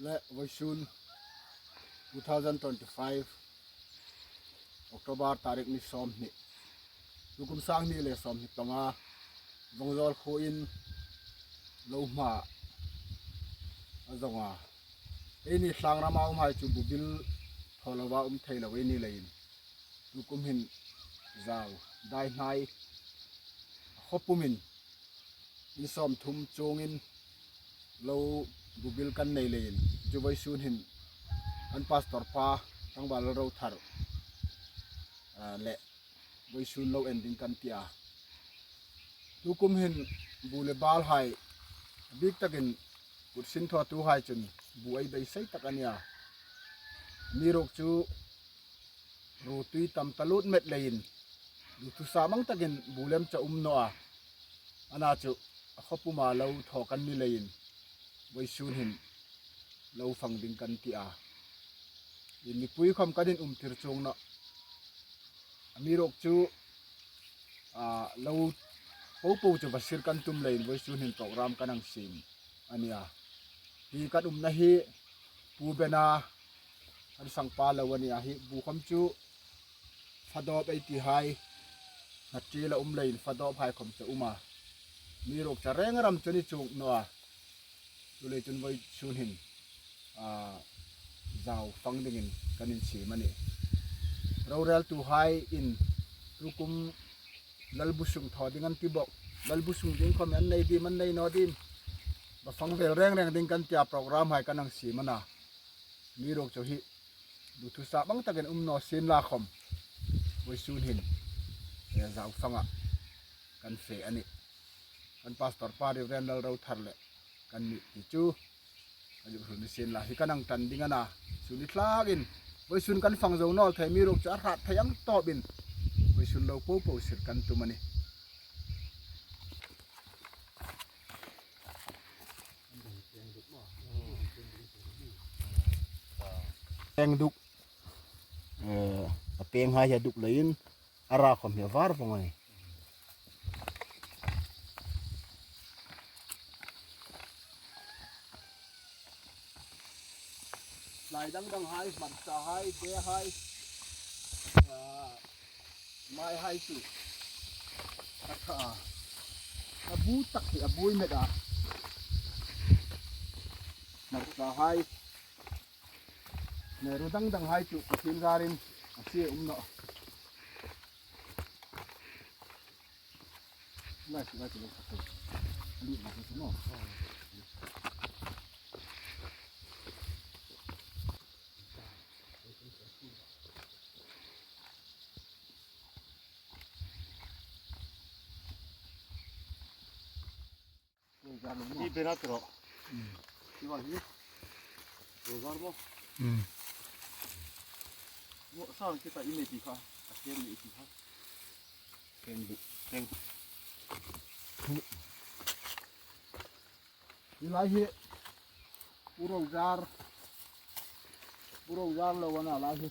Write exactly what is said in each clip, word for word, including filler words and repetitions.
Le vawisun two thousand twenty-five October tarik ni sawmhni, tukum sanghni le sawmhni panga Vawngzawl khuoin lo hma a zawng a. Eini thlangrama umhai chu bu bil thaw lova um thei lo ei ni leiin, tukum hin zau dai hnai a khaw pumin in sawmthum chuongin lo bu bil kan nei leiin, chu vawisun hin kan pastor pa Tlangval Lalrothar, ah, le vawisun lo en ding kan ti a. Tukum hin bu le balhai bik takin kut sin thawtuhai chun bu ei beisei tak a nih a. Amiruokchu ruotui tam ta lut met leiin, duthusam ang takin bu lem chu a um naw a. Ana chu a khaw puma lo thaw kan ni leiin, vawisun hin lo fang ding kan ti a. Mipui khawm kan inumtir chuong nawh. Amiruokchu, ah, lo popo chu va sir kan tum leiin vawisun hin program kan hang siem a nih a. Hi kan umna hi Pu Bena kan sangpa lo a nih a, hi bu khawm chu fadawp ei ti hai, hnattiel a um leiin fadawphai khawm chu a um a. Amiruokchu reng ram chu a ni chuong naw a. Chuleiin vawisun hin, ah, zau fang dingin kan insiem a nih. Roreltuhaiin tukum Lalbu sung thaw ding an ti bawk. Lalbu sung ding khawm an nei dim, an nei naw dim. Va fang vel reng reng ding kan tia programhai kan hang siem a nih a. Amiruokchu hi duthusam ang takin um naw sienla khawm, vawisun hin, eh, zau fanga kan fe a nih. Kan pastor pa Reverend Lalrothar le kan ni ti chu a zuk hril ni sienla hi kan hang ṭan ding a nih a. Chu ni tlakin vawisun kan fang zo naw thei, amiruokchu a hrat thei ang tawpin vawisun lo popo sir kan tum a nih. Peng duk. Eh, a penghai hi a duk leiin a ra khawm hi a var vawng a nih. Hlai dang danghai, hmarchahai, behai, ah, maihai chu a ṭha a. A bu tak hi a buoi met a. Hmarchahai, ne ru dang danghai chu Pathien zarin a sie um nawh. Lai chu, lai chu, lai chu. A lut lai chu maw. Hi bera tro. Hmm. Hi wa hi. Rozar mo. Hmm. Mo sang kita ine ti kha. A ken ni ti kha. Ken du. Ken. Hi lai hi. Pu Rozar. Pu Rozar lo a na lai hi.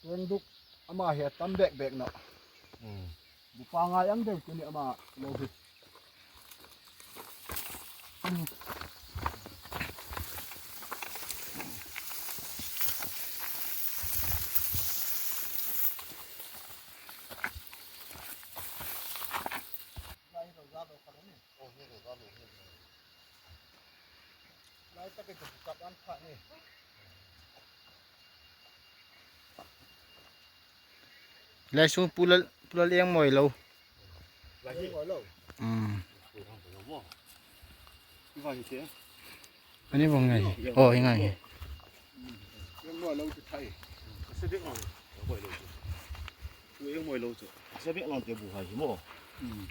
Peng duk ama hi a tam bek bek nawh. Hmm. Bu pangngai ang deu chu a nih ama lo hi. Lai takin ka kap an pha ni. Lai sung pulal, pulal eng mawi lo. Lai hi. Mawi lo. Hmm. Hi vai hi te. Ani vong ngai. Oh, hi ngai. Eng mawi lo chu thai. Ka se dek mawi. Mawi lo chu. Chu eng mawi lo chu. Ka se dek lang te bu hai hi maw. Hmm.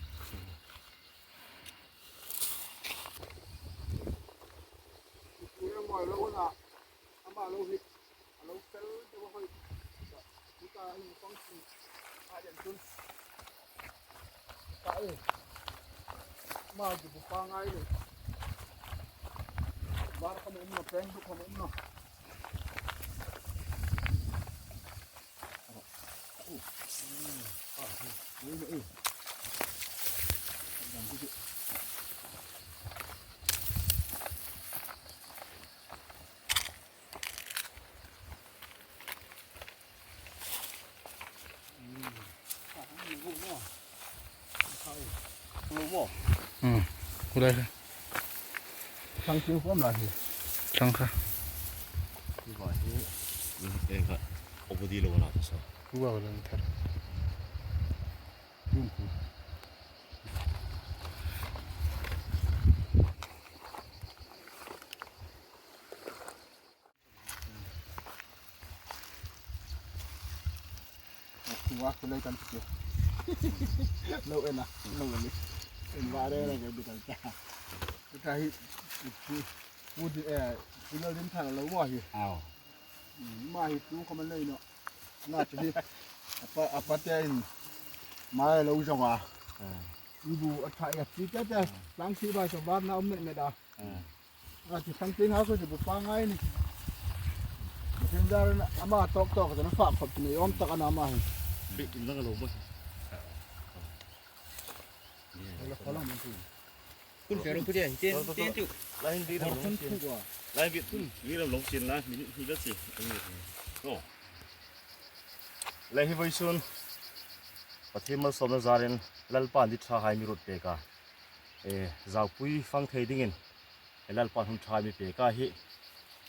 Ui, a mawi lo a na, ama lo hi, a lo fel deu a hoi. Nika in function a yan tun. Ka e, ma ji bu pangngai le. Var khawm um naw, peng duk khawm um naw. Hmm. Kulai kha. Thlang chu khom la hi. Thlang kha. Hi va hi. Ni hak teng kha. Obu di lo na ta sa. Kuwa ka lang thar. Yun ku. Kuwa, kulai kan ti. Lo ena, lo ena. En va re na ke bi kan ta. Ka hi, pu, pu di, eh, pu lo din thar lo mo hi. Aw. Mm, ma hi tu khom nei no. Na chu hi. Apa, apa te in. Ma lo jong a. Ah. Ibu a tha ya ti te te. Lang si ba so ba na um me me da. Ah. A ti sang ting ha ko ti bu pa ngai ni. Sen dar ama tok tok ta na fa khop ni om tak ana ma hi. Bi tin lang lo mo. Lo fa lo mo ti. Kun fe ro ku dia, tin, tin tu. Lain bi ram long sin. Lain bi, bi ram long sin la, mi, mi la si. Oh. Le hi vawisun. Pathien malsawmna zarin Lalpan di ṭha hai mi ruot pek a. E, zaupui fang thei dingin. E, Lalpan hun ṭha mi pek a hi.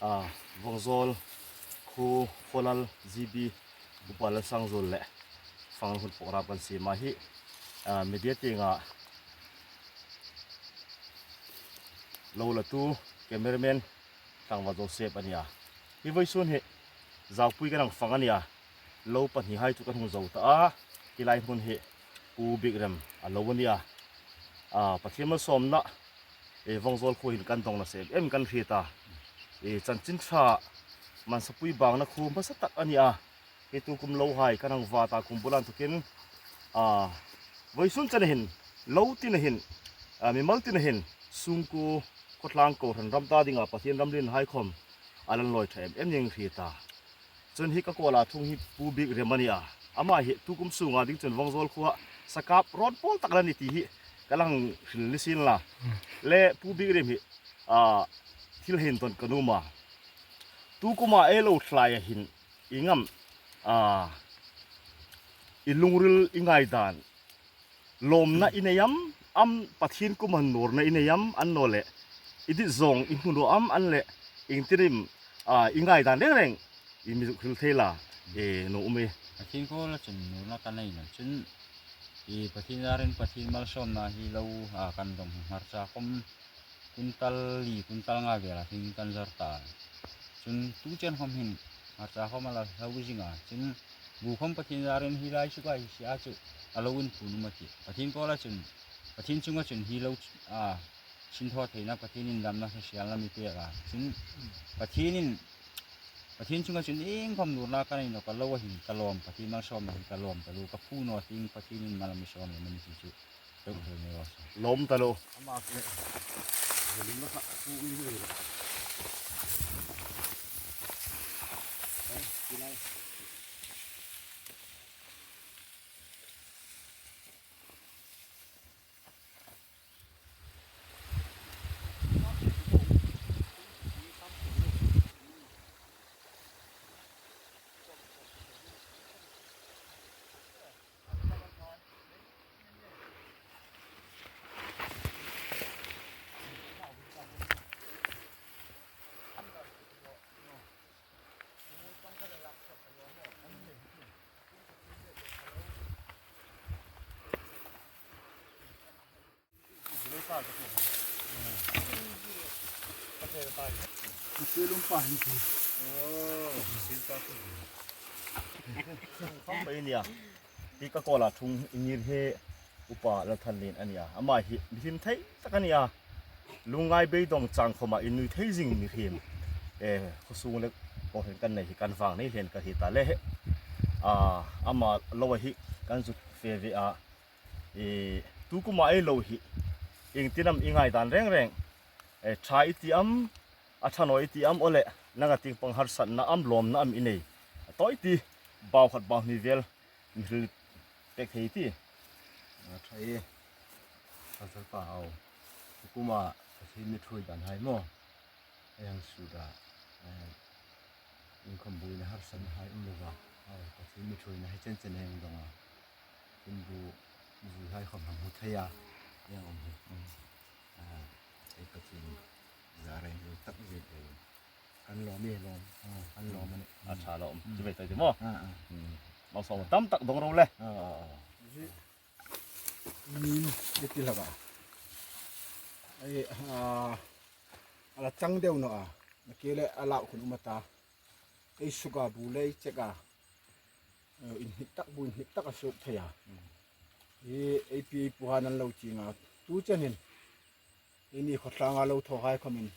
A, Vawngzawl, Khu, Khualal, G B, Upa Lalsangzuol le. Fang hun program kan siem a hi. A, media tienga lo latu, cameraman, Tlangval Joseph a nih a. Hi vawisun hi, zaupui kan hang fang a nih a. Lo pahni hai chu kan hung zo ta a. Hi lai hmun hi, Pu Bikrem a lo a nih a. A, Pathien malsawmna, e, Vawngzawl khuo hin kan dawng nasa em em kan hriet a. E, chanchin ṭha, Mansapui bangna khuo hmasa tak a nih a. Hi tukum lo hai kan hang va ta kum bula inthokin, a, vawisun chena hin, lo tina hin, a, mimal tina hin, sungkuo, khawtlang kohran ram ta dinga Pathien ramlien hai khom, a lan lawi ṭha em em ning hriet a. Chun hi ka kuala thung hi Pu Bikrem a nih a. Ama hi tukum sunga ding chun Vawngzawl khuoa sakap rawt pawl tak la ni ti hi ka la hang hril ni sien la. Le Pu Bikrem hi, a, thil hei indawn ka nuom a. Tukuma ei lo thlai a hin, ieng am, a, i lungril i ngaidan, lawmna i nei am, am Pathien kuoma nawrna i nei am, annawleh, i dit zawng i hmu naw am, an leh, iengtin am, a, i ngaidan reng reng, i mi zuk hril thei la, e, nuom e. Pathien kuoma chun nawrna ka nei naw chun, i Pathien zarin Pathien malsawmna hi lo, a, kan dawng hi hmarcha khom, kuntal li, kuntal nga vela hin kan zar ta. Chun tu chen khom hin, hmarcha khom a la hlau zing a. Chun bu khom Pathien zarin hi lai chu ka hi si a chu, a lo inphun um a tih. Pathien kuoma chun, Pathien chunga chun hi lo, a, sin thaw theina Pathienin damna hre sialna mi pek a. Chun Pathienin, Pathien chunga chun ieng khom nawrna ka nei naw ka lo a hin ka lawm, Pathien malsawmna hin ka lawm ta lo, ka phu naw ding Pathienin mal a mi sawm lem a ni si chu. Lawm ta lo. Ka tel um pa hin ti. Oh, sil pa ku. Khom pai nia. Hi ka kuala thung i ngir hi Upa Lalthanlien a nih a. Ama hi mihriem thei tak a nih a. Lungngai beidawng chang khoma innui thei zing mihriem. E, khawsung le kohran kan nei hi kan vang nei hlen ka hriet a le he. A, ama lo a hi kan zuk fe ve a. E, tukuma ei lo hi, iengtin am i ngaidan reng reng, e, ṭha i ti am, a ṭha naw i ti am, awle, nanga tieng pang harsatna am, lawmna am i nei. A tawi ti, bau khat bau hni vel, mi hril pek thei ti. A ṭha e, Pastor pa au. Tukuma, Pathien mi ṭhuoi dan hai maw. Ei hang sut a, eh, inkhawm buoina harsatna hai um lova, eh, Pathien mi ṭhuoina hai chen chen ei hang dawng a. Tin bu zui hai khawm hang hmu thei a. Yang um hi. Ah, ei Pathienni zârin lo tak zet ei. Kan lawm e lawm. Ah, kan lawm a nih. A ṭha lawm. Chu ve ta ti maw. Ah, ah. Lo sawm tam tak dong ro le. Ah, ah, ah. Min, ei ti hlak a. Ei, ah, a la chang deu naw a. Nakie le a lau khun um a ta. Ei suk a bu le ei chek a. Eh, inhnik tak bu inhnik tak a suk thei a. Hi ei pi ei puhan an lo ching a. Tu chen hin. Eini khawtlanga lo thaw hai khawmin.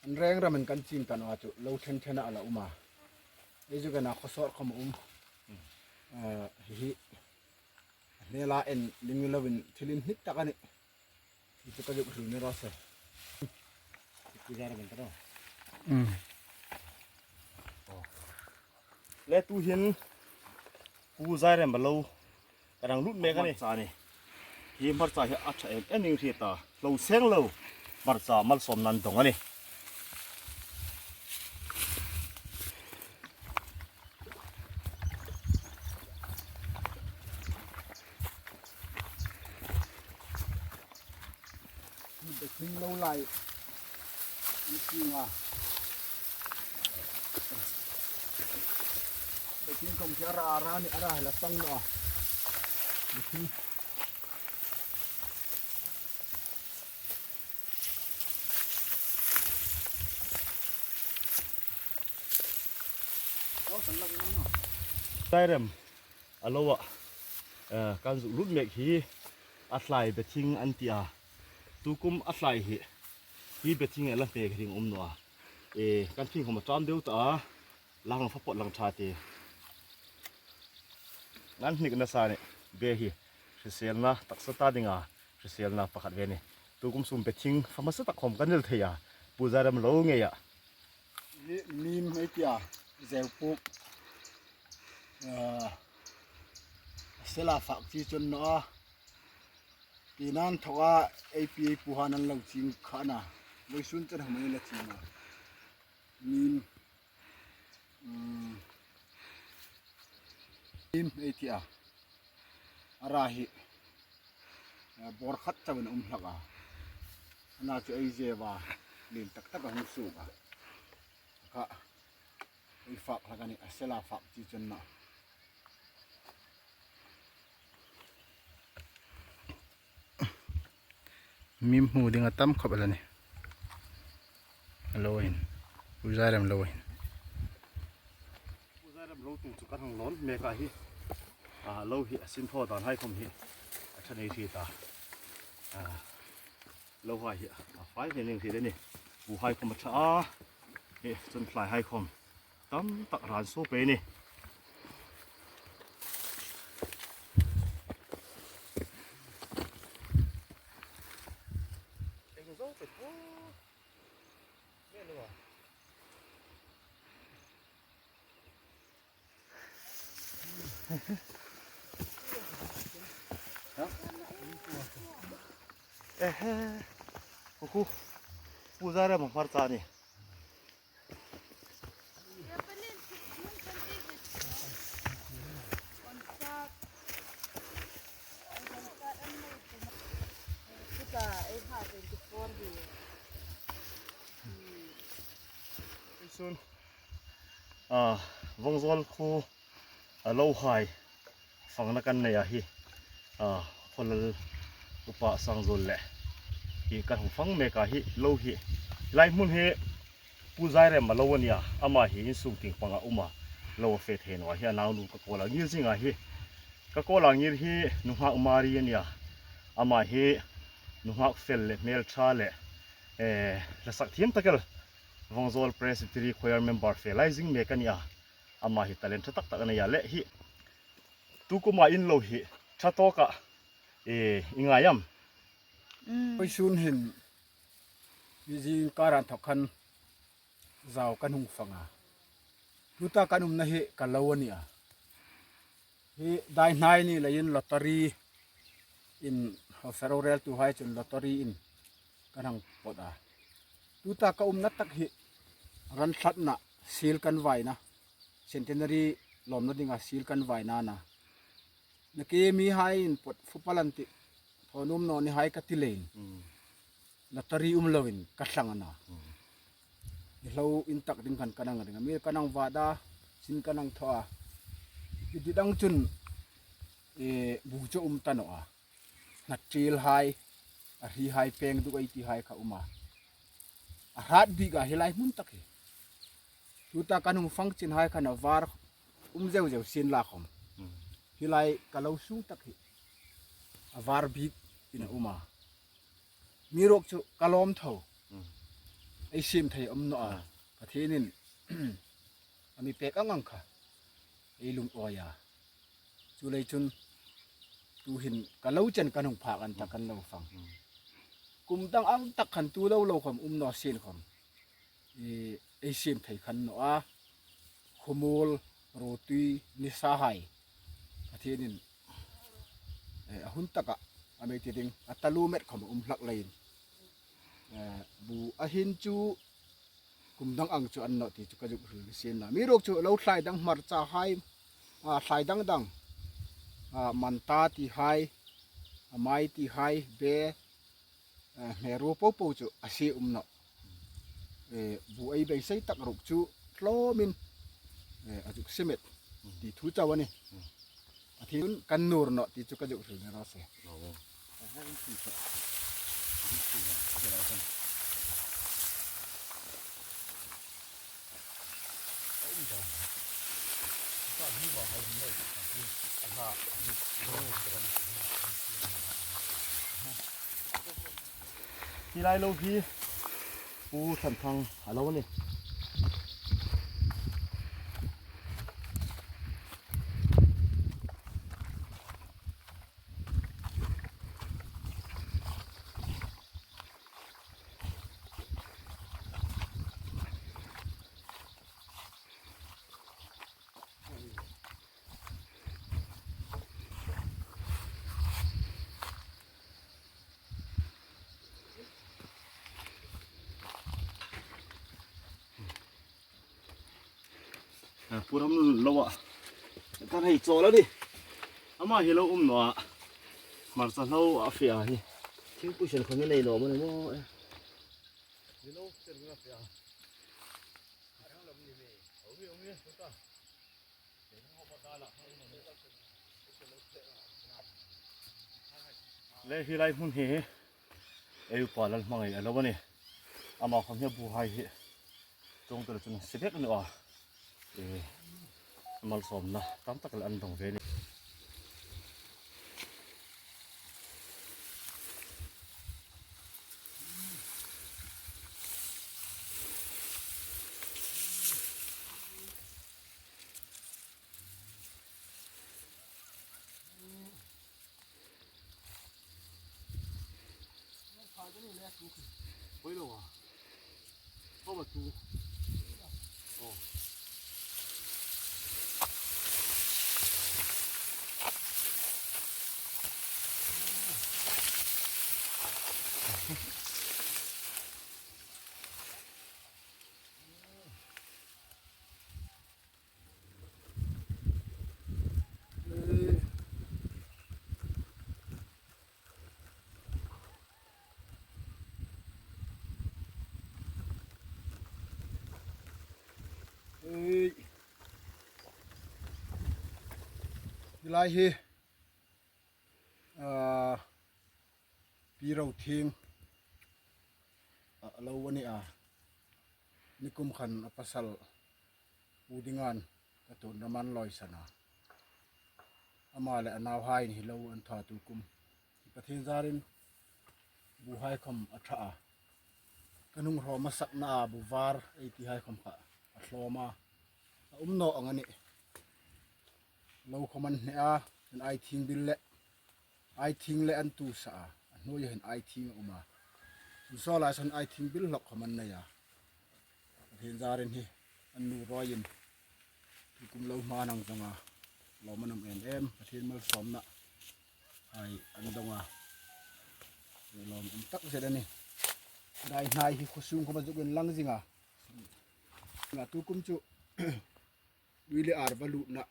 An reng ramin kan ching ta naw a chu. Lo ṭhen ṭhen a la um a. Ei zuk ena khaw sawt khawm a um. Eh, hi hi. A hnela en ling lovin thil inhnik tak a nih. Hi chu ka zuk hril ni raw se. Hi zara ban ta raw. Mm. Le tu hin Pu Zairem a lo ka dang lut mek a nih. Hmarcha ni. Hi hmarcha hi a ṭha em em ning hriet a. Lo seng lo. Hmarcha malsawmna an dawng a nih. Beting lo lai. Ni singa. Beting kong si ara ara ni ara la tang no. Beting. Zairem a lo a, eh, kan zuk lut mek hi a tlai beting an ti a. Tukum a tlai hi, hi beting a la hmek ring um naw a. Eh, kan thing khawm a ṭam deu ta a, lang fa pawt lang ṭha ti. Ngan hnik nasa ni, be hi, hriselna, taksa ta dinga, hriselna pakhat ve ni. Tukum sum beting fa hmasa tak khawm kan nel thei a, Pu Zairem lo ngei a. Hi mim ei ti a, zeu puk. Ah, sela fak chi chun naw a. Ti nan thaw a, ei pi ei puhan an lo ching kha na. Voisun chen hmang la ching a. Mim. Mm. Mim ei ti a. A ra hi. Eh, bawr khat chauin a um hlak a. Ana chu ei zeu a. Lien tak tak a hung suk a. Kha. Ei fak hlak a nih, a sela fak chi chun naw. Mim hmu ding a tam khawp el a nih. A lo hin. Pu Zairem lo hin. Pu Zairem lo tu chu kan hang lawn mek a hi. A lo hi a sin thaw dan hai khawm hi. A ṭha nei hriet a. A. Lo hai hi a fai hmel ning hriet a nih. Bu hai khawm a ṭha a. Hi chun tlai hai khawm tam tak ran suo pei ni. Eng zo pei tho. Ehe. Uhu. Pu Zairem hmar ta ni. Sun. Ah, Vawngzawl khu a lo hai fangna kan nei a hi, ah, Khawlal upa Sangzawl le hi kan hung fang mek a hi lo hi. Lai hmun hi Pu Zairem a lo a nia, ama hi insung tieng panga um a, lo a fe thei naw a hi a naunu ka kawl a ngir zing a hi. Ka kawl a ngir hi nunghak Mari a nia, ama hi nunghak fel le hmel ṭha le, eh, hla sak thiem tak el Vawngzawl Presbytery Choir member fe lai zing mek a nia. Ama hi talent ṭha tak tak a nei a le hi. Tukuma in lo hi ṭha tawka, eh, i ngai am? Mm. Voisun hin hi zing kara inthok khan zau kan hung fang a. Tuta kan umna hi ka lo a nia. Hi dai hnai ni leiin lottery in, hausa roreltuhai chun lottery in kan hang pawt a. Tuta ka umna tak hi ran thlatna sil kan vaina, centenary lawmna dinga sil kan vaina a na. Nakie mihai in pawt fupal an tih. Thaw nuom naw ni hai ka ti leiin. Hmm. Lottery um loin ka thlang a na. Hmm. Ni hlo in tak ding khan ka nang ring a. Mi ka nang va da, sin ka nang thaw a. Ki di dang chun, eh, bu chu um ta naw a. Hnaṭil hai, a hri hai, peng duk ei ti hai kha um a. A hrat bik a hi lai hmun tak hi. Tuta kan hung fang chin hai khan a var um zeu zeu sin la khom. Hmm. Hi lai ka lo sung tak hi. A var bik in a um a. Mi ruok chu ka lawm tho. Hmm. Ei siem thei um naw a. Hmm. Pathienin a mi pek ang ang kha. Ei lung awi a. Chu lei chun tu hin ka lo chen kan hung phak an ta kan lo fang. Hmm. Kum dang ang tak khan tu lo lo khom um naw sin khom. I, ei siem thei khan naw a. Khumul, rotui, nisa hai. Pathienin, eh, a hun taka a mi ti ding, a taluo met khom um hlak leiin. Eh, bu a hin chu kum dang ang chu a ni naw ti chu ka zuk hril sin la. Mi ruok chu lo thlai dang hmarcha hai, a, thlai dang dang, a, manta ti hai, a, mai ti hai, be, a, hmeru po po chu a sie um naw. Eh, bu ei beisei tak ruok chu tlawmin, eh, a zuk sie met ti thu chau a nih. A thil kan nur naw ti chu ka zuk hril ni raw se. Aw. Hi lai lo hi Pu Thanthang a lo nih. Pu Ramlun lo a. Ka hei chawl a nih. Ama hi lo um naw a. Hmarcha hlo a fe a hi. Thingpui sen khom hi nei naw maw ni maw. Le hi lai hmun hi ei upa Lalhmangai a lo a nih. Ama khom hi bu hai hi. Chuong tur chun sie bek naw a. Eh, malsawmna tam tak le an dong ve a nih. Ei. Hi lai hi, ah, Pi Rothieng a lo a nih a. Nikum khan a pasal Pu Dingan ka tun raman lawi san a. Ama le a nauhai ni hi lo an thaw tu kum. Pathien zarin bu hai khom a ṭha a. Kan hung hraw masakna a bu var ei ti hai khom kha a hlawm a. A um naw ang a nih. Lo khom an hne a, an ai thing bil le. Ai thing le an tu sa a, a hnuoia hin ai thing a um a. An saw lai san ai thing bil hlak khom an nei a. Pathien zarin hi an nu rawiin. Kum lo hma nang zonga. Lawm an um em em, Pathien malsawmna. Ai an dong a. Lawm um tak zet a nih. Dai hnai hi khawsung khom a zuk inlang zing a. Nga tu kum chu. Ui le ar va lutna,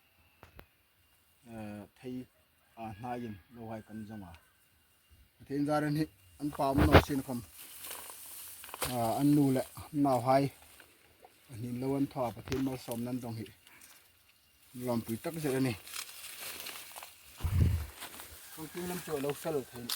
eh, thei a hnaiin lo hai kan zong a. Pathien zarin hi an pa um naw sien khawm, a, an nu le nauhai a hnin lo an thaw a, Pathien malsawmna an dawng hi lawmpui tak zet a nih. Kawngpui lam chu a lo fel thei.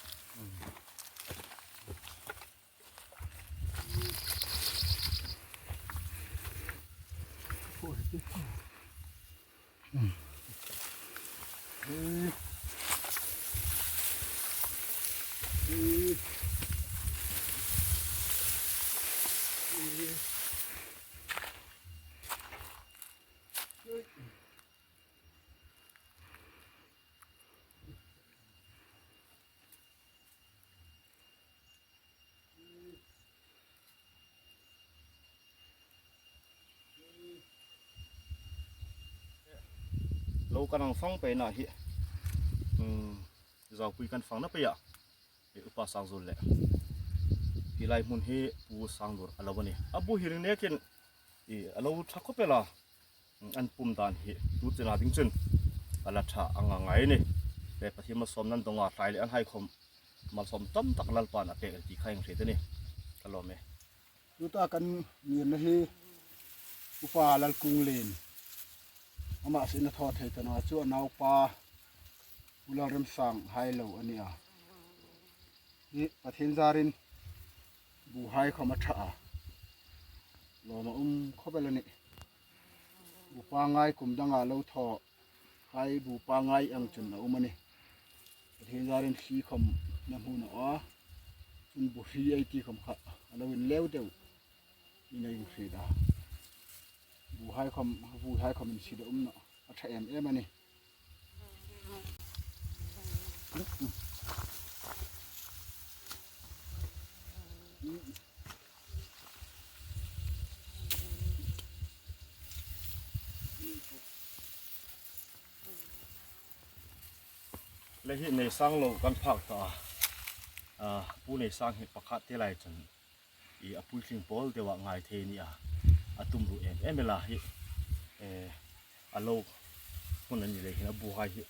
Lo kan hang fang peina hi, um, Zaupui kan fangna peia, e, Upa Sangzul le hi lai hmun hi Pu Sangdur a lo a nih. A bu hi ring nekin, e, a lo ṭha khawp el a, an pum dan hi tu chena ding chun a la ṭha ang a ngai a nih. Le Pathien malsawmna an dawng a, tlai le an hai khawm malsawm tam tak Lalpan a pek ti kha hang hriet a nih. Ka lawm e. Tuta kan ngirna hi Upa Lalkunglien, ama sin a thaw thei ta naw a, chu a naupa Pu Lalremsang hai lo a nih a. Hi Pathien zarin buhai khawm a ṭha a, lawm a um khawp el a nih. Bu pangngai kum danga lo thaw hai bu pangngai ang chun a um a nih. Pathien zarin hri khawm a hmu naw a, chun bu hri ei ti khawm kha a lo inleu deu ni a hang hriet a. Buhai khawm, buhai khawm insit a um naw a, a ṭha em em a nih. Le hi Neisang lo kan phak ta a. A, Pu Neisang hi pakhat te lai chun, e, a puitling pawl deu a ngai thei a nih a. A tumru em em el a hi, e, a lo hmun a ni lei hin a buhai hi,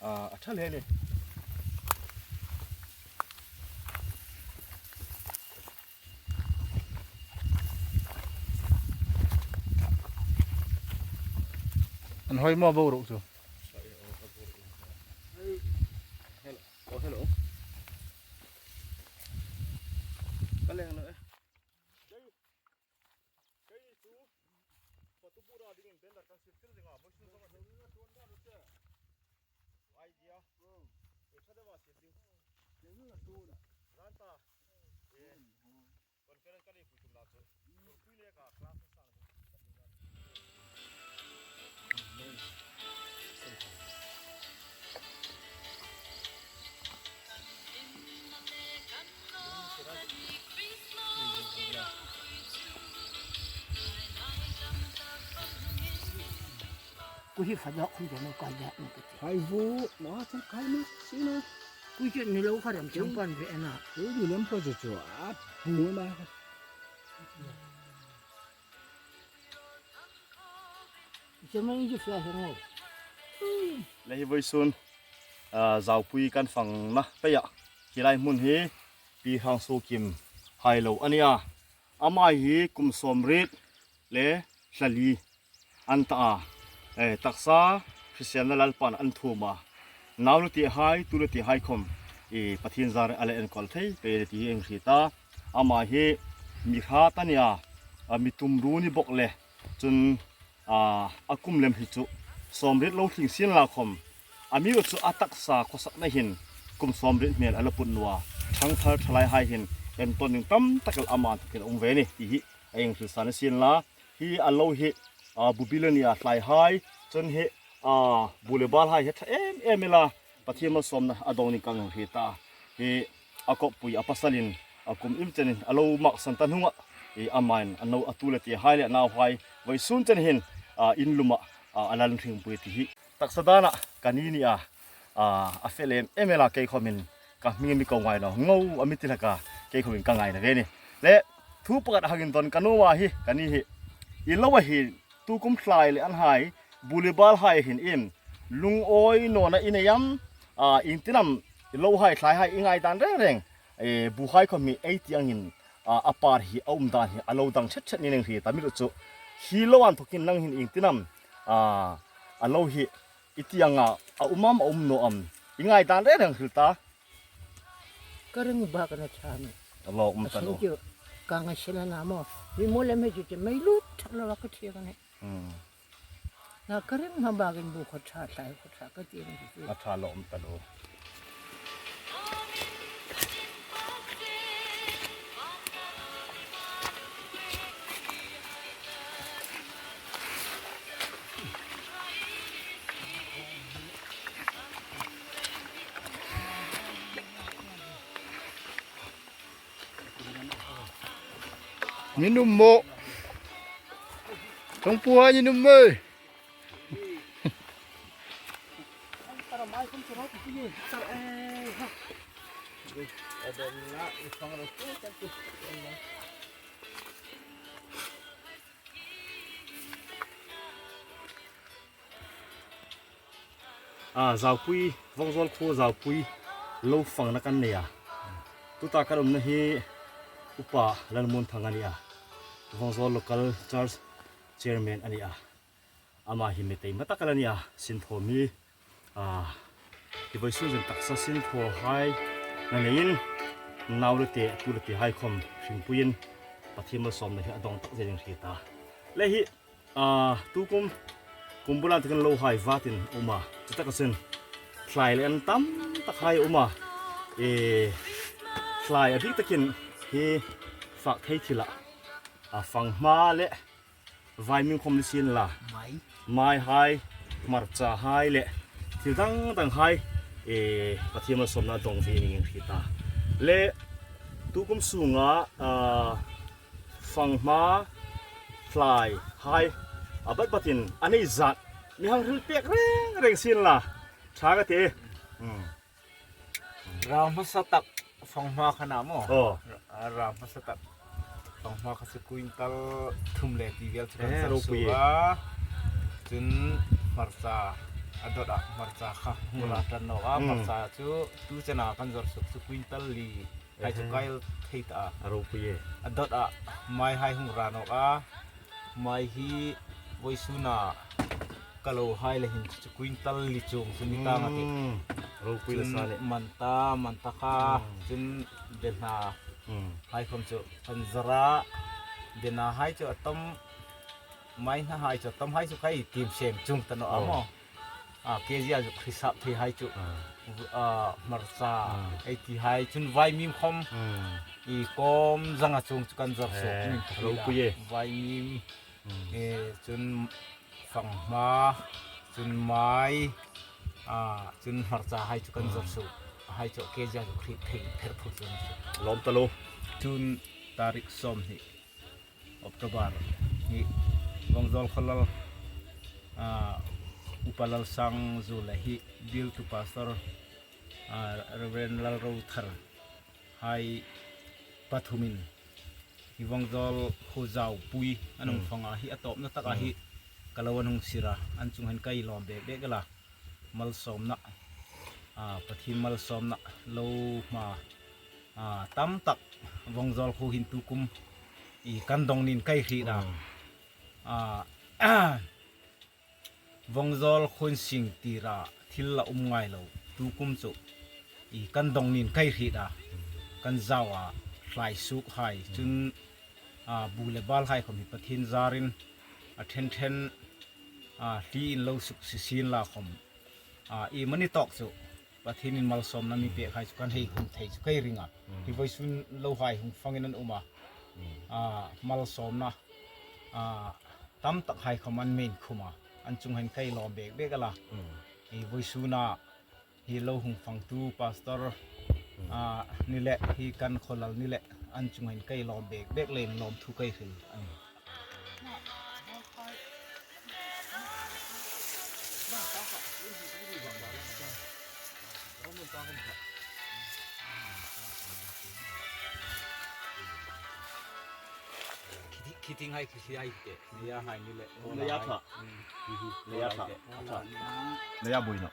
a, a ṭha hle a nih. An hoi maw boruok chu? Hello. Oh, hello. Ka leng naw e. Kei, kei chu, patu bura dingin tender kan sil tir ding a, voisun ka ma. Idea. E, sa de ma sil ding. Ran ta. E. Conference ka lei pui tum la chu. Pui le ka class sa. Ku hi fadok khum jeno kai da ni ku ti. Hai vu, ma chan kai ma, si na. Ku je ni lo kha rem chang pan ve na. Ku ni lem pha chu chu, a bu ma. Che ma in ji fia he ngo. Le hi voisun, a, Zaupui kan fangna peia. Hi lai hmun hi Pi Hangsuokim hai lo a nih a. Ama hi kum sawmriet le thla li an ta a, e, taksa hriselna Lalpan an thuom a. Nau le tehai, tu le tehai khawm, e, Pathien zar a le enkawl thei pei ti hi a hang hriet a. Ama hi mi hrat a nih a, a, mi tumru ni bawk le. Chun, a, a kum lem hi chu sawmriet lo tling sien la khawm, amiruokchu a taksa khawsakna hin kum sawmriet hmel a la put naw a. Ṭhangthar ṭhalaihai hin entawn ding tam tak el ama inthokin a um ve a nih ti hi a hang hrilsan a sien la. Hi a lo hi, a, bu bil a nih a, tlaihai, chun hi, a, bu le balhai hi a ṭha em em el a. Pathien malsawmna a dawng ding ka hang hriet a. Hi a kawppui a pasalin a kum im chenin a lo maksan ta hnunga, e, amain a nu, a tu le tehai le a nauhai voisun chen hin, a, in luma, a, a lal hringpui ti hi taksa dana ka ni nih a, a, a fel em em el a, kei khawmin ka hming mi ko ngai naw, ngo a mi ti hlak a, kei khawmin ka ngai naw ve a nih. Le thu pakhat hang indawn ka nuom a hi, ka ni hi, i lo a hi, tu kum tlai le an hai, bu le balhai hin im, lungawi nawna i nei am, a, iengtin am, Lohai, thlaihai i ngaidan reng reng, e, buhai khom hi ei ti angin, a, a par hi a um dan hi a lo dang chet chet ni ning hriet a, mi lo chu. Hi lo an thokin nang hin ieng tin am, a, a lo hi i ti anga a um am, a um naw am, i ngaidan reng reng hril ta. Ka ring bak a na ṭha ni. A lo um ta lo. Chu ka ngai sela na maw. Mi mo le me chu chu mei lut thak lo ka thia ka ni. Hmm. Na ka ring hma bakin bu kha ṭha, thlai kha ṭha ka ti ni chu. A ṭha lo um ta lo. Ni num mo. Tong pu ha ni num mo. A, Zaupui, Vawngzawl khuo Zaupui lo fangna kan nei a. Tuta kan umna hi Upa Lalmunthang a ni a. Vawngzawl Local Church Chairman a ni a. Ama hi mi tei ma tak a la ni a. Sinthaw mi, a, hi vawisun zin taksa sinthawhai na neiin, nau le te, tu le tehai khom hringpuiin Pathien malsawmna hi a dawng tak zetin hriet a. Le hi, a, tukum, kum bula takin lohai vatin a um a. Chu taka chun thlai le an tam takhai a um a. E, thlai a bik takin hi fak thei thila, a, fanghma le vaimim khom ni sien la. Mai. Maihai, hmarchahai le thil dang danghai, e, Pathien malsawmna dawng ve ning hriet a. Le tukum sunga, a, fanghma, thlaihai a bat batin a nei zat mi hang hril pek reng reng sien la. Ṭha ka ti. Hmm. Rau hmasa tak fanghma kha na maw. Oh. A, rau hmasa tak fanghma kha chu quintal thum le ti vel chu kan, eh, zar suok a. Chun hmarcha a dawt a, hmarcha kha hung, hmm, ra ṭan nawk a. Hmm. Hmarcha chu tu chena kan zar suok chu quintal li hai chu, eh, kail thei ta a. A ropui e. A dawt a, maihai hung ra nawk a. Mai hi vawisuna ka lohai le hin chu quintal li chuong chu ni tang a tih. Hmm. Ropui la sa le. Chun manta, manta kha, hmm, chun behna, hmm, hai khom chu kan zar a. Behnahai chu a tam, maihai chu a tamhai chu ka tiem seng chuong ta naw a maw. Oh. A, kg a zuk hrisap theihai chu. Ah. A, hmarcha, ah, ei tihai chun vaimim khom. Hmm. I kawm zanga chuong chu kan zar suok, eh, min ka ropui e. Vaimim. Hmm. E, chun fanghma, chun mai, a, chun hmarchahai chu kan zar suok. Hmm. Hai chu kg a zuk hriet thei pher phur chuong chu. Lawm ta lo. Chun tarik sawmhni October hi Vawngzawl khuo lal, a, Upa Lalsangzu le hi bialtu pastor, a, Reverend Lalrothar hai pathumin hi Vawngzawl khuo Zaupui an hung, hmm, fang a, hi a tawpna taka hi, hmm, ka lo an hung sir a, an chung hin ka lawm bek bek a la. Malsawmna, a, Pathien malsawmna lo hma, a, tam tak Vawngzawl khuo hin tukum i kan dawng niin ka hriet a. Mm. A, Vawngzawl khuo sing tira thil la um ngai lo. Tukum chu i kan dawng niin ka hriet a. Kan zau a, thlai suok hai. Mm. Chun, a, bu le bal hai khom hi Pathien zarin a ṭhen ṭhen, a, hliin lo suk si sien la khom. A, i mani tawk chu Pathienin malsawmna mi pek hai chu kan hei hung thei chu ka ring a. Mm. Hi vawisun lohai hung fangin an um a. Mm. A, malsawmna, a, tam tak hai khom an mi inkhum a. An chung hin ka lawm bek bek a la. Mm. Hi vawisuna hi lo hung fangtu pastor, mm, a, ni le hi kan khuo lal ni le an chung hin ka lawm bek bek leiin lawmthu ka hril a nih. Khi ti, khi ti ngai, khi ti ai te. Neiya hai ni le. Neiya ṭha. Mm. Neiya ṭha. Ṭha. Neiya buoi naw.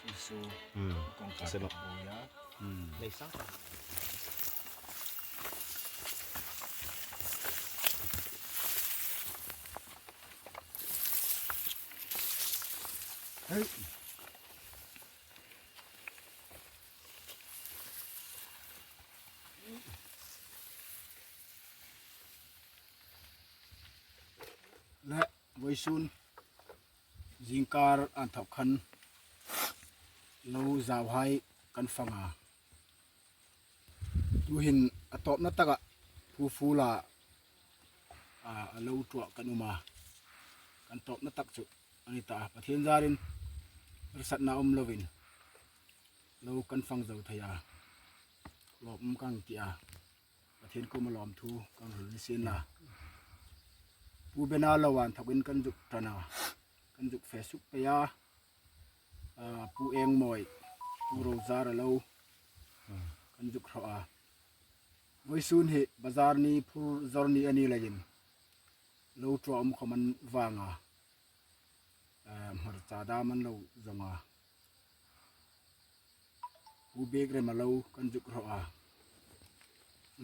Isu. Hmm. Kong ka se lo. Boya. Hmm. Lei sang ta. Hei. Le, voisun, zingkar inthawk khan lo zauhai kan fang a. Tuhin a tawpna taka Pu Fula, a, a lo tuah kan um a. Kan tawpna tak chu a ni ta a. Pathien zarin harsatna um lovin lo kan fang zo thei a. Lawm um kan ti a. Pathien kuoma lawmthu kan hril ni sien la. Pu Bena lo inthawkin kan zuk ṭan a. Kan zuk fe suk pei a. A, Pu Engmawi, Pu Rozara lo kan zuk hraw a. Voisun hi bazar ni phur zawr ni a ni leiin lo ṭuah um khawm an vang a. A, hmarcha dam an lo zawng a. Pu Bek Rema lo kan zuk hraw a.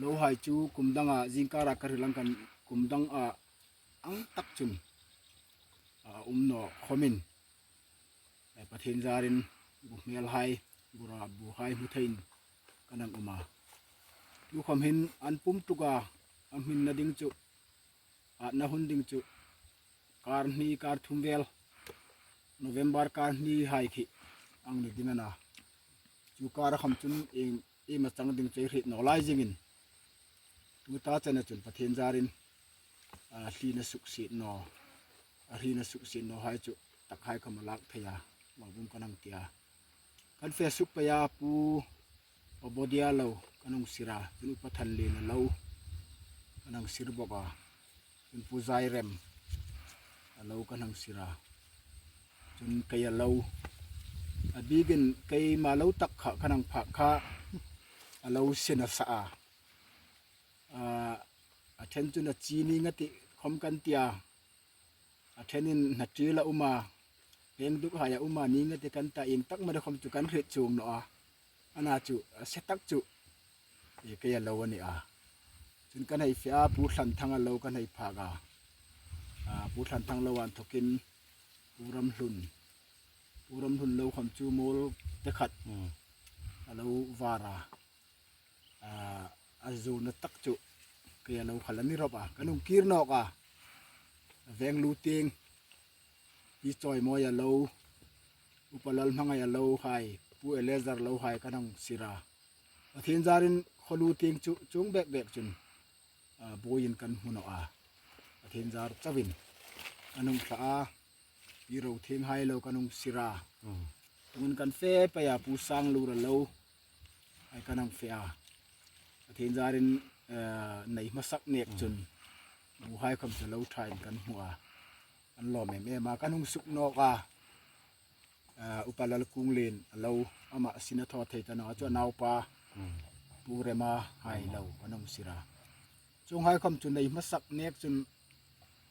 Lohai chu kum danga, zingkara ka hril ang khan kum danga ang tak chun a um naw khawmin, eh, Pathien zarin bu hmelhai, bu ra, buhai hmu theiin kan hang um a. Tukhawm hin an pum tuk a, a hminna ding chu, atna hun ding chu, kar hni, kar thum vel, November kar hni hai khi ang ni ding a na. Chu kar khawm chun iem, iem a chang ding chu ei hriet naw lai zingin, tuta chena chun Pathien zarin, a, hlina suksiet naw, a hlina suksiet nawhai chu takhai khawm a lak thei a, lawm um kan hang ti a. Kan fe suk pei a, Pu Obodia lo kan hung sir a, chun Upa Thanliena lo kan hang sir bawk a, chun Pu Zairem a lo kan hang sir a, chun kei a lo, a bikin keima lo tak kha kan hang phak kha a lo se nasa a. A, a ṭhen chun a chi ning a tih khawm kan ti a. A ṭhenin hnaṭiel a um a, peng duk hai a um a, ning a ti kan ta, ieng tak mani khawm chu kan hriet chuong naw a. Ana chu, a se tak chu, e, kei a lo a ni a. Chun kan hei fe a, Pu Thlanthanga lo kan hei phak a. A, Pu Thlanthang lo inthawkin Pu Ramhlun, Pu Ramhlun lo khawm chu mawl te khat, hmm, a lo var a. A, a zuolna tak chu kei a lo khal a ni rawp a, kan hung kir nawk a. Venglu tieng, Pi Chawimawia lo, Upa Lalhmangaia lo hai, Pu Eliezer lo hai kan hung sir a. Pathien zarin khawlu tieng chu chuong bek bek chun, a, buoiin kan hmu naw a. Pathien zar chauin kan hung thla a, Pi Rothienghai lo kan hung sir a. Hmm. Tuhin kan fe pei a, Pu Sanglura lo hai kan hang fe a. Pathien zarin, eh, nei hmasak nek, hmm, chun buhai khawm chu lo ṭhain kan hmu a. An lawm em em a, kan hung suk nawk a. Eh, Upa Lalkunglien a lo, ama sin a thaw thei ta naw a, chu a naupa, hmm, Pu Rema hai lo kan hung sir a. Chuonghai khawm chu nei hmasak nek chun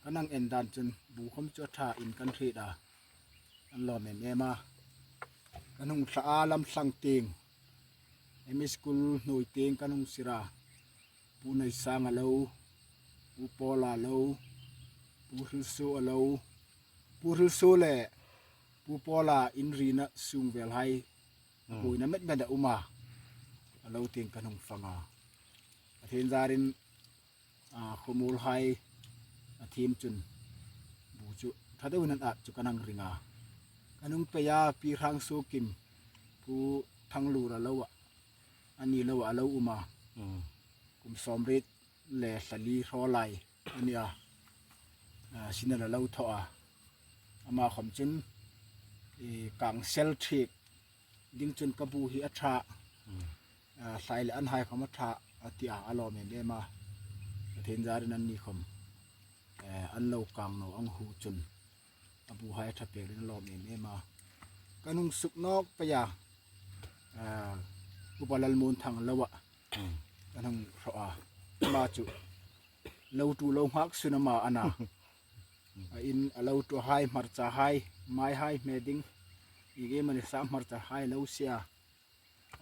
kan hang en dan chun bu khawm chu a ṭhain kan hriet a. An lawm em em a. Kan hung thla a, Lamthlang tieng, M E School hnuoi tieng kan hung sir a. Pu Neisanga lo, Pu Paula lo, Pu Hrilsuoa lo, Pu Hrilsuo le Pu Paula inrina sung vel hai, hmm, buoina met met a um a. A lo tieng kan hung fang a. Pathien zarin, a, khawmuolhai a thiem chun bu chu ṭha deuin an at chu kan hang ring a. Kan hung pei a, Pi Hrangsuokim, Pu Thanglura lo a, ani lo a lo um a. Hmm. Kum sawmriet le thla li hraw lai a ni a. A, sin a la lo thaw a. Ama khawm chun, e, kang sel thik ding chun ka bu hi a ṭha, hmm, a, thlai le an hai khawm a ṭha a ti a, a lawm em em a. Pathien zarin anni khawm, e, an lo kang naw ang hu chun a buhai a ṭha pek ding a lawm em em a. Kan hung suk nawk pei a, a, Upa Lalmuonthang lo a, hmm, kan hung hraw a. Ama chu lo tu lo nghak sun ama a na. A in a lo tu hai, hmarcha hai, mai hai hme ding, Ieng am a ni sa hmarcha hai lo sie a.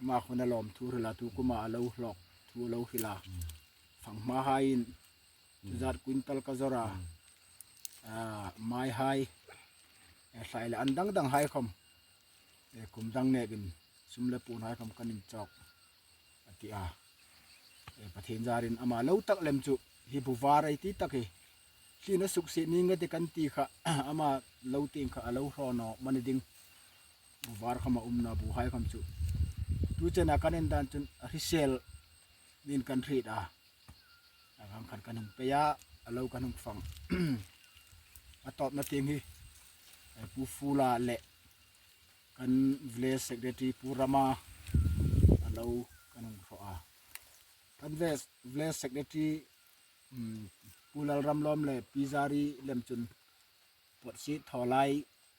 Ama khun a lawmthu hril a, tu kuma a lo hlawk thu lo hril a. Fanghma haiin chu zat quintal ka zawr a. A, mai hai, e, hlai le an dang dang hai khawm, e, kum dang nekin sum le puon hai khawm kan inchawk a ti a. E, Pathien zarin ama lo tak lem chu hi bu var ei ti tak hi. Hlin a suk si ning a ti kan ti kha, ama lo tieng kha a lo hraw naw mani ding. Bu var khawm a um naw, bu hai khawm chu. Tu chena kan en dan chun hrisel nin kan hriet a. A vang khan kan hung pei a, a lo kan hung fang. A tawpna tieng hi, e, Pu Fula le kan village secretary Pu Rama a lo kan hung hraw a. Kan village, village secretary, um, Pu Lalramlawm le Pi Zari lem chun pot si thaw lai,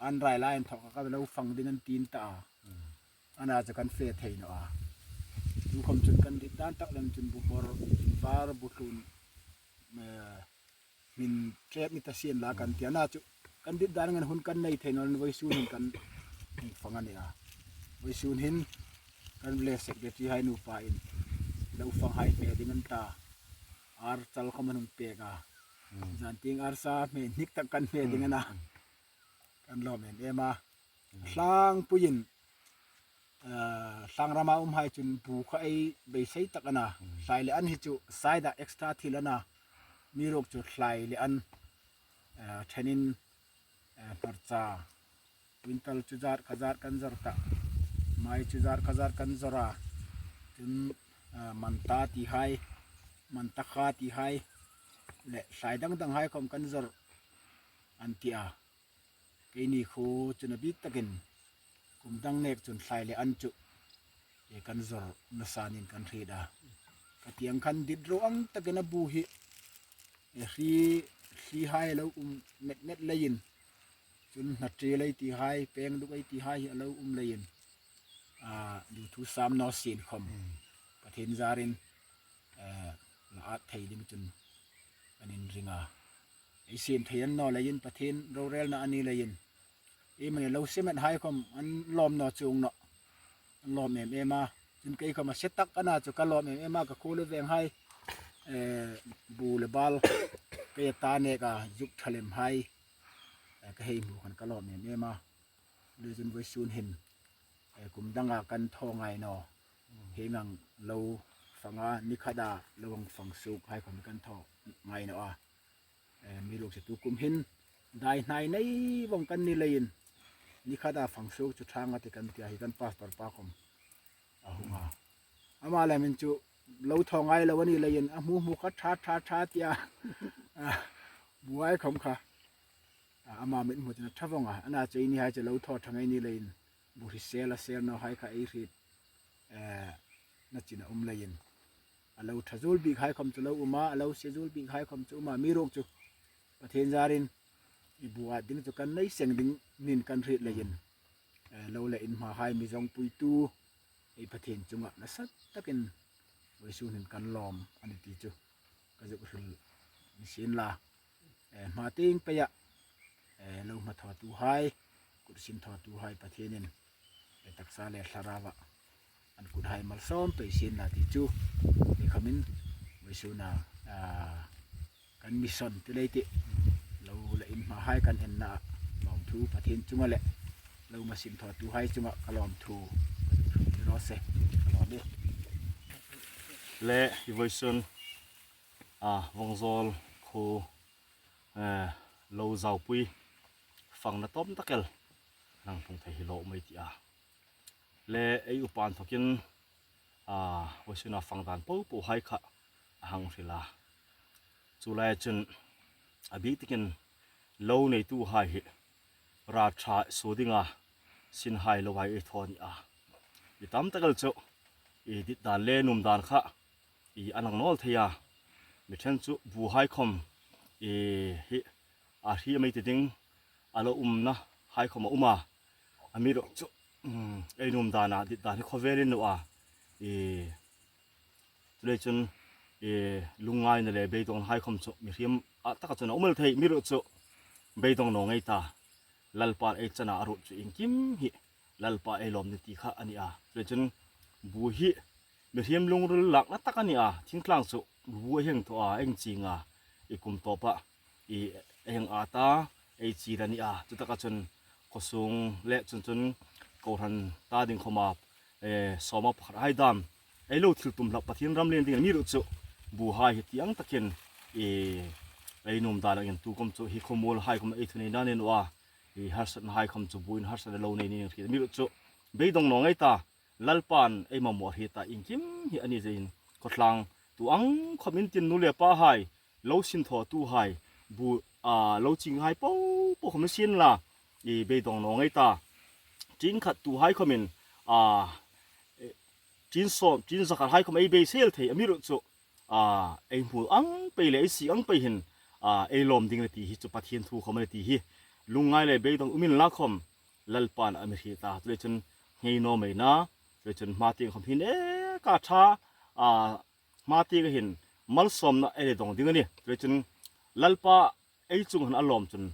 an rai lai an thaw ka lo fang ding an ti ta a. Ana chu kan fe thei naw a. Tu khawm chun kan dit dan tak lem chun bu hmawr, var bu hlun, eh, hmin ṭep ni ta sien la kan ti a, ana chu kan dit dan ngen hun kan nei thei naw, vawisun hin kan fang a ni a. Vawisun hin kan village secretary hai nupa in lo fang hai hme ding an ta. Ar chal khawm an hung pek a. Zan tieng arsa hme hnik tak kan hme ding a na. Kan lawm em em a. Hlangpuiin, eh, thlang rama um hai chun bu kha ei beisei tak a na. Hlai le an hi chu side-a extra thil a na. Amiruokchu hlai le an, eh, ṭhenin, eh, hmarcha quintal chu zat kha zat kan zawr ta. Mai chu zat kha zat kan zawr a. Chun, eh, manta ti hai, manta kha ti hai le hlai dang dang hai khawm kan zawr an ti a. Keini khu chun a bik takin kum dang nek chun hlai le an chu, e, kan zawr nasa nin kan hriet a. Ka tieng khan dit ro ang takin a bu hi, e, hri, hri hai a lo um met met leiin. Chun hna ṭi lei ti hai, peng duk ei ti hai hi a lo um leiin. A, duthusam naw sien khawm. Pathien zarin, e, la at thei ding chun kan inring a. Ei siem thei a ni naw leiin Pathien rorelna a ni leiin. Iemani lo siem hai khawm an lawm naw chuong naw. An lawm em em a. Chun kei khawm a se tak a na chu ka lawm em em a, ka khuo le veng hai. Eh, bu le bal. Kei a ta nek a zuk ṭha lem hai. Eh, ka hei hmu khan ka lawm em em a. Le chun vawisun hin, eh, kum danga kan thaw ngai naw. Hieng ang lo fanga ni khata lo hang fang suok hai khawm kan thaw ngai naw a. Eh, amiruokchu tu kum hin dai hnai nei vawng kan ni leiin ni khata fang suok chu ṭha nga ti kan ti a, hi kan pastor pa khawm a hung a. Ama lemin chu lo thaw ngai lo a ni leiin a hmu hmu kha ṭha ṭha ṭha ti a. A, bu hai khawm kha. A, ama mit hmu chun a ṭha vawng a. Ana chu eini hai chu lo thaw ṭha ngai ni leiin bu hrisel a sel naw hai kha ei hriet, eh, na chin a um leiin. A lo ṭha zuol bik hai khawm chu lo um a, a lo se zuol bik hai khawm chu um a, amiruokchu Pathien zarin i bu at ding chu kan nei seng ding nin kan hriet leiin, eh, lo le in hma hai mi zawngpuitu ei Pathien chunga nasa takin vawisun hin kan lawm a ni ti chu ka zuk hril ni sien la. Eh, hma tieng peia, eh, lo hma thawtu hai, kut sin thawtu hai Pathienin, eh, taksa le thlarava an kut hai malsawm pei sien la ti chu, ni khamin vawisuna, ah, kan mission ti lei ti, lo le in hma hai kan enna lawmthu Pathien chunga le lo hma sin thawtu hai chunga ka lawmthu ka zuk hril ni raw se, ka lawm e. Le i vawisun, a, Vawngzawl khuo, eh, lo zaupui fangna tawm tak el nang hung thei hi lo mei ti a. Le ei upa inthokin, a, vawisuna fang dan po po hai kha a hang hril a. Chu lai chun a bik takin lo neitu hai hi ra ṭha suo dinga sin hai lo hai ei thaw ni a. I tam tak el chu i dit dan le nuom dan kha i a nang nawl thei a. Mi ṭhen chu bu hai khawm i hi a hri a mei ti ding a lo umna hai khawm a um a. Amiruokchu, um, ei nuom dana dit dan hi khawvel a ni naw a. I Chuleiin chun, eh, lungngaina le beidongna hai khawm chu mihriem a taka chun a um el thei, amiruokchu beidong naw ngei ta. Lalpan ei chana a ruot chu iengkim hi Lalpa ei lawm ni ti kha a ni a. Chuleiin chun bu hi mihriem lungril lakna tak a ni a. Thingtlang chu bu a hang thaw a, hang ching a, i kum tawpa i hang a ta, ei ching a ni a. Chu taka chun khawsung le chun chun kohran ta ding khawma, eh, sawma pakhat hai dam ei lo thil tum hlak Pathien ram lien ding a ni ruok chu bu hai hi ti ang takin i ei nuom dan angin tu khawm chu hi khawmuol hai khawm ei thuneina nei naw a, i harsatna hai khawm chu buin harsatna lo nei ni ri mi ruok chu beidong naw ngei ta. Lalpan ei mamaw hriet a, iengkim hi a ni zeiin khawtlang tu ang khawmin tin nu le pa hai, lo sin thaw tu hai, bu, a, lo ching hai po po khawm sin la, i beidong naw ngei ta. Tin khat tu hai khawmin, a, e, tin sawm, tin zakhat hai khawm ei beisei thei a mi ruok chu, a, ei hmu ang pei le ei sik ang pei hin, a, ei lawm ding a ni ti hi chu Pathien thu khawm a ni ti hi lungngai le beidong um inla khawm Lalpan a mi hriet a. Chuleiin chun ngei naw mei na, chuleiin chun hma tieng khawm hin e ka tha, a, hma tieng hin malsawmna ei le dong ding a nih. Chuleiin chun Lalpa ei chunga a lawm chun,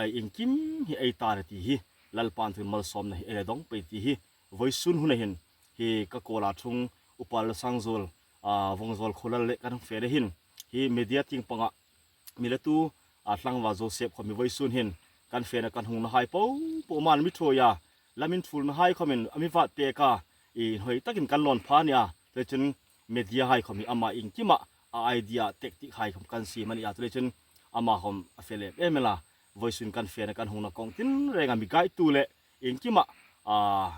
ei iengkim hi ei ta a ni ti hi, Lalpan thu malsawmna hi ei le dong pei ti hi, vawisun hun a hin hi ka kawla thung Upa Lalsangzuol, a, Vawngzawl Kholal le kan fe le hin, hi media tieng panga mi le tu, a, Tlangval Joseph khawm hi vawisun hin kan fena kan hungna hai po po man mi thuoi a, lam inthulna hai khawmin a mi vat pek a, inhawi takin kan lawn pha a ni a. Chuleiin chun media hai khawm hi ama iengkima a idea tactic hai khawm kan siem a ni a. Chuleiin chun ama khawm a fe le em em a, vawisun kan fena kan hungna kawng tin renga mi guide tu le iengkima, a,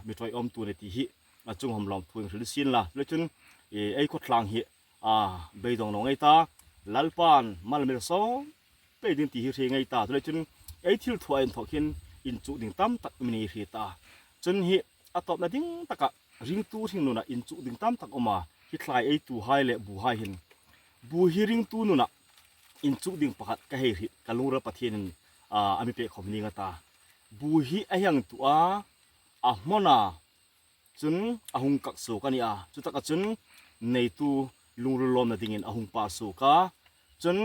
mi thuoi awm tu a ni ti hi a chung khawm lawmthu in hril sien la. Chuleiin chun, e, ei khawtlang hi, a, beidong naw ngei ta. Lalpan mal mi sawm pei ding ti hi hre ngei ta. Chuleiin chun ei thil thuoia inthawk hin inchuk ding tam tak mi ni hre ta. Chun hi a tawpna ding taka ringtu hringnuna inchuk ding tam tak a um a, hi thlai ei tu hai le bu hai hin. Bu hi ringtu nuna inchuk ding pakhat ka hei hriet, ka lungrila Pathienin, a, a mi pek khawm ning a ta. Bu hi a hang tu a, a hmawna chun a hung kak suok a ni a. Chu taka chun neitu lungril lawmna dingin a hung pa suok a. Chun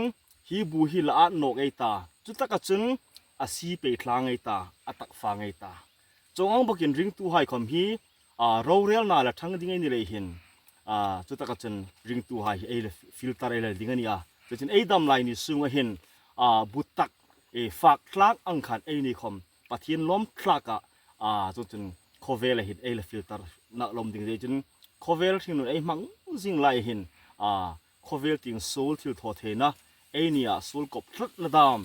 hi bu hi la at nawk ei ta. Chu taka chun a si pei thla ngei ta, a tak fa ngei ta. Chuong ang bawkin ringtu hai khawm hi, a, rorelna la thang ding ei ni lei hin, a, chu taka chun ringtu hai hi ei la filter ei la ding a ni a. Chuleiin chun ei dam lai ni sunga hin, a, bu tak, e, fak tlak ang khan ei ni khawm Pathien lawm tlaka, a, chu chun khawvela hin ei la filter na lawm ding zeiin chun khawvel hringnun ei hmang zing lai hin, a, khawvel tieng suol thil thaw theina, ei nia suol kawp tlatna dam,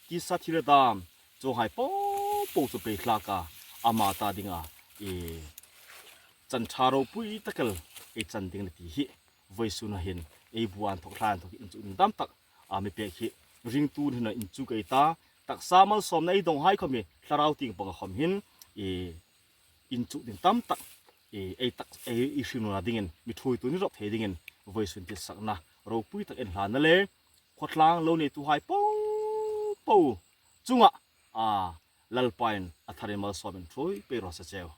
tisa thil dam, chuong hai po po chu pei tlaka ama ta dinga, e, chan ṭha ropui tak el ei chan ding a ni ti hi vawisun a hin ei bu inthawk, thlai inthawk inchuk ding tam tak a mi pek hi ringtu nuna inchuk ei ta. Taksa malsawmna ei dong hai khawm hi thlarau tieng panga khawm hin, e, inchuk ding tam tak, e, ei tak, ei, ei hringnuna dingin mi thuoitu ni rawp thei dingin vawisun titsakna ropui tak inhlanna le khawtlang lo neitu hai po po chunga, a, Lalpain a tharin malsawmin thuoi pei raw se cheu.